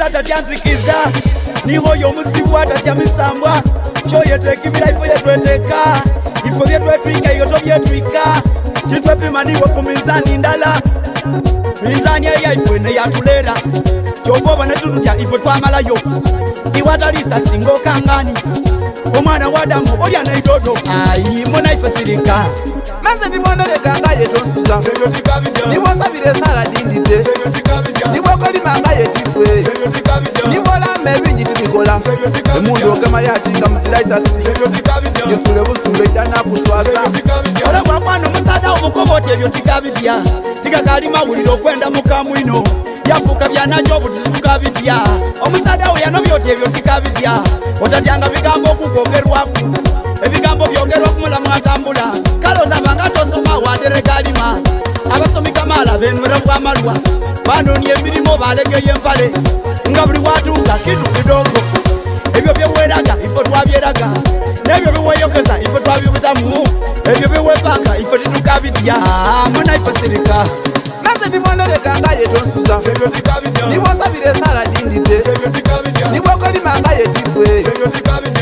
kisa tatya nzikiza Niiwe oyo omuzibu atatya misambwa Kyoyeta ekibira ifo yetweteka Ifo byetwetwika iwe tobyetwika Titwepima niiwe ku minzani ndala Minzani eyaifwe neyatulera Kyova obona tututya ifwe twamalayo Iwe atalisa singa okangani Omwana w'Adamu olya n'eidodo Ayi munaife sirika Maze ndibondereka nga ye tonsuza Ni bw'osabira esaala dindite Ni bw'okolima nga ye tifwe Ni bw'olaama ebingi tibikola Emundu ogema yaki nga muzira isasi Gisule busule idha nakuswaza Ole bwakwana omusaadha omukoba oti ebyo tigabitya Tigakaali mawulire okwenda muka mwino Byafuuka byananja obuti titukabitya Omusaadha we yanobya oti ebyo tikabitya Otatyanga bigambo okukwogerwaku Ebigambo byogerwa ku mulamu atambula Kale otabanga tosoma waderega alima Abasomi kamaala benwera bwamalwa Banonia emirimo balegeyo empale Nga buli watuuka kitu kidogo Ebyo byeweraga ifo twabyeraga Nebyo byeweyogeza ifo twabibitamu Ebyo byewepaka ifo titukabitya Munaife sirika Maze ndibondereka nga ye tonsuza Ni bw'osabira esaala dindite Ni bw'okolima nga ye tifwe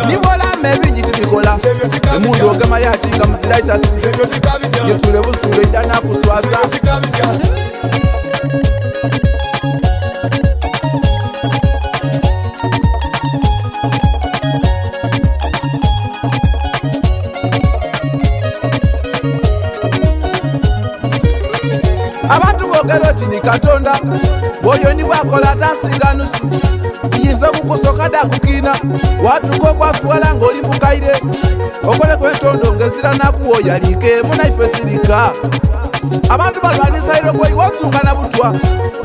Ni bw'olaama ebingi tibikola Emundu ogema yaki nga muzira isasi Gisule busule idha nakuswaza Abantu boogera oti ni Katonda bw'oyo ni bw'akola atansinga nusu. Iyinza okukusoka dha kukiina watuuka okwafuwala ng'oli mukaire. Okoleku entondo ng'ezira naku woyaliike munaife sirika. Abantu balwanisa irogwe iwe osunga na butwa.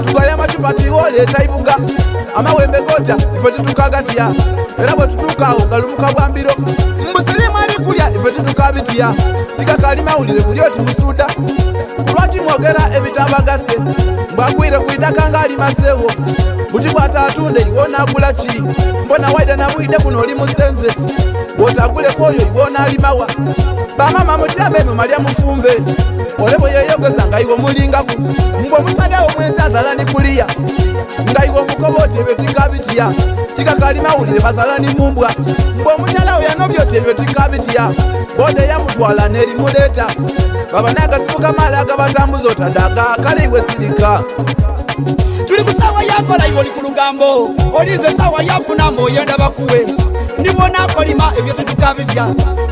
Tugaya amacupa ti iwe oleeta ibuga. Amawembe gotya ife titukagatya. Era bwe tutuuka agho galumuka bwa mbiro. Mbu siriimu ali kulya ife titukabitya. Tigakaali mawulire guli oti musuuda. Lwaki mwogera ebitabagase? Mbu agwire ku itaka nga alimazeegho. Buti bw'ataatunde iwe onaagula ki? Mbona waidha na bwide buno oli musenze. Bw'otaaguleku oyo iwe onaalimawa? Bamaama mutyame mumalya mufumbe. Ole bwe yeeyogeza nga iwe omulingaku. Mbu omusaadha wo mwenzi azala ni kuliya. Nga iwe omukoba oti ebyo tikabitya. Tigakaali mawulire bazala ni mu mbwa. Mbu omukyala wo yanobye oti ebyo tikabitya. Boda eyamutwala n'erimuleeta. Baba n'agazibu kamaala agabatambuza otadaga kale iwe sirika. Tuli ku saawa yakola iwe oli ku lugambo olinze saawa yafuna mbu oyenda bakuwe nibwona akolima ebyo tetukabitya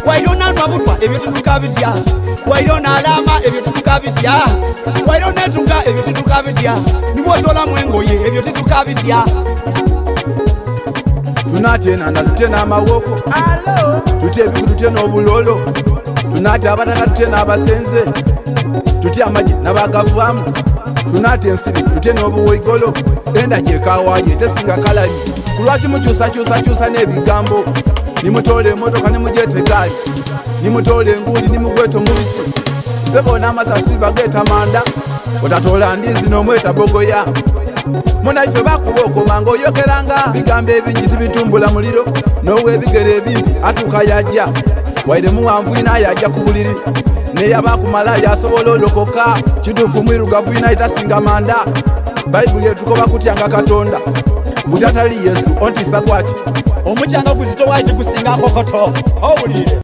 waire onanwa butwa ebyo tetukabitya waire onalaama ebyo tetukabitya waire onetuga ebyo tetukabitya nibwotolamu engoye ebyo tetukabitya Tunatya enanda tutye n'amawoko tutye ebiku tutye n'obulolo tunatya abataka tutye n'abasenze tutye amagi n'abagavaamu tunatya ensiri tutye n'obuwaigolo enda gyekawaye tesinga kalali kulwaki mukyusakyusakyusa n'ebigambo nimutoola emotoka nimugyeta egaali nimutoola enguuli nimugweta omubisi sebo n'amasasi bageeta manda otatoola ndizi n'omweta bogoya munaife bakuba okoma ng'oyogeranga bigambo ebingi tibitumbula muliro n'ow'ebigere ebimpi atuuka yajja waire muwanvu ina yajja ku buliri neyaba akumala yasobola olokoka kituufu mwirugavu ina itasinga manda Bayibuli etukoba kutyanga Katonda buti atali Yesu ontisa kwaki Omukyanga guzitowa tigusinga kokoto owulire.